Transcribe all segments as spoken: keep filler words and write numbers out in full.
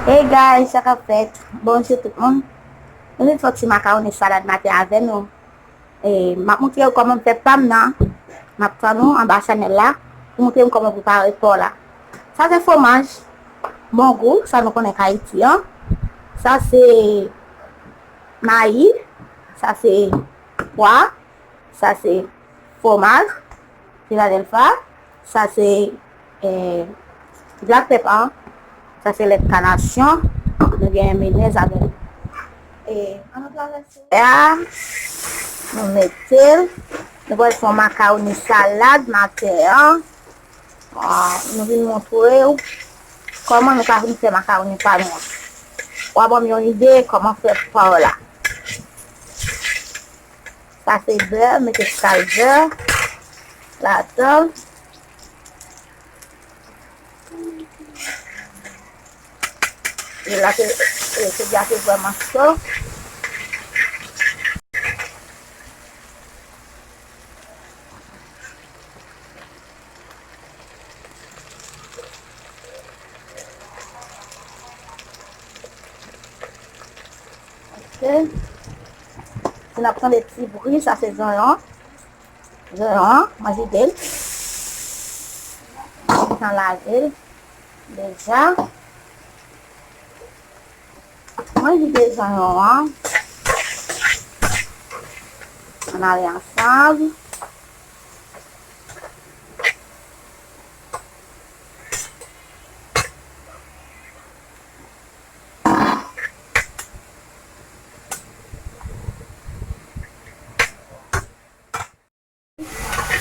Hey guys, sa k ap fèt? Bonjou tout moun. Nou vin fè yon ti makawoni salad maten avè nou. E, m ap montre w kòman m fè pa m nan. M ap tann ou anba chanèl la pou montre m kòman w prepare pa w la. Sa se fwomaj bon gou, sa nou konnen k Ayiti an. Sa se mayi, sa se pwa, sa se fwomaj Filadelfa, sa se, eh, black pepper, sa se lèt kanasyon, nou gen menez avè l. E, ann nou travèse. A, nou mete l. Nou pral fè yon makawoni salad maten an. Ah, nou vin montre w kòman nou ka vin fè makawoni pa nou an. W a ban m yon ide kòman fè pa w la. Sa se bè, mete ti kal bè ladan. E la te, e, se byen te vrèman cho. Ok. Si n ap tande ti bri, sa se zonyon. Zonyon an, mwen vide l. Mwen gentan lave l deja. Mwen vide zonyon an. Ann ale ansanm.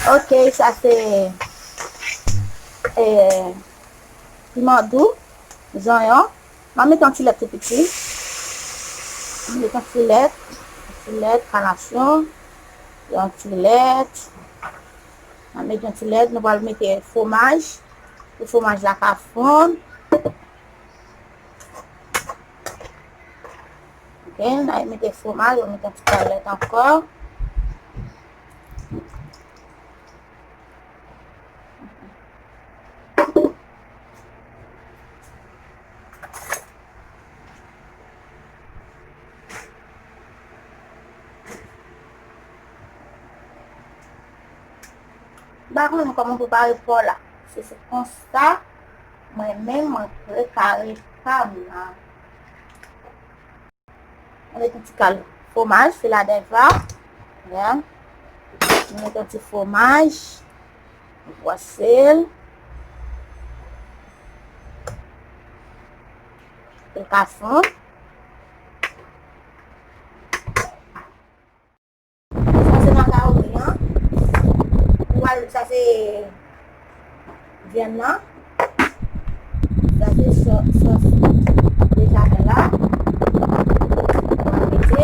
Ok, sa se, eh, piman dou, zonyon. M a mete yon ti lèt tou piti. M a mete yon ti lèt, yon ti lèt kanasyon, yon ti lèt. M a mete yon ti lèt, nou pral mete fwomaj. Pou fwomaj la ka fonn. Ok, n a mete fwomaj, nou mete yon ti kal lèt ankò. M pa konnen kòman prepare pa w la. Se, se konsa mwen menm mwen prepare pa m nan. Mwen met yon ti kal fwomaj Filadelfa. Mwen met yon ti fwomaj. Mwen bwase l. Pou l ka fonn. Sa se makawoni an. Ou al, sa se vyann nan. Sa se sò-, sòs bejamèl la. Ou al mete.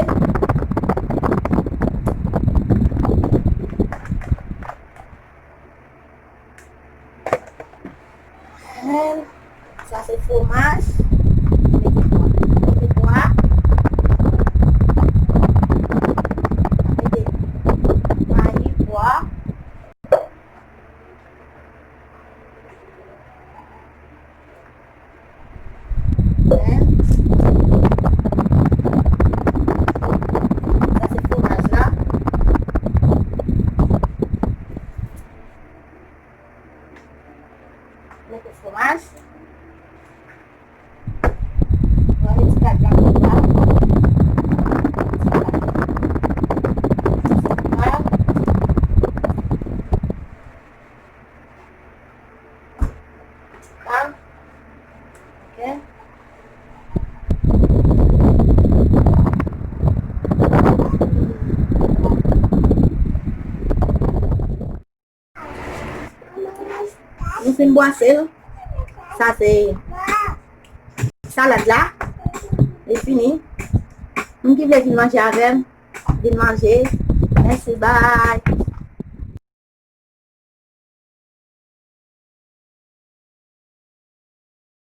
Sa se fwomaj. Mete pwa. Mete pwa. Mete mayi, pwa. Sa se fwomaj la. Mete fwomaj. Fin bwase l. Sa se salad la. Li fini. Moun ki vle vin manje avè m, vin manje. Mèsi, bye.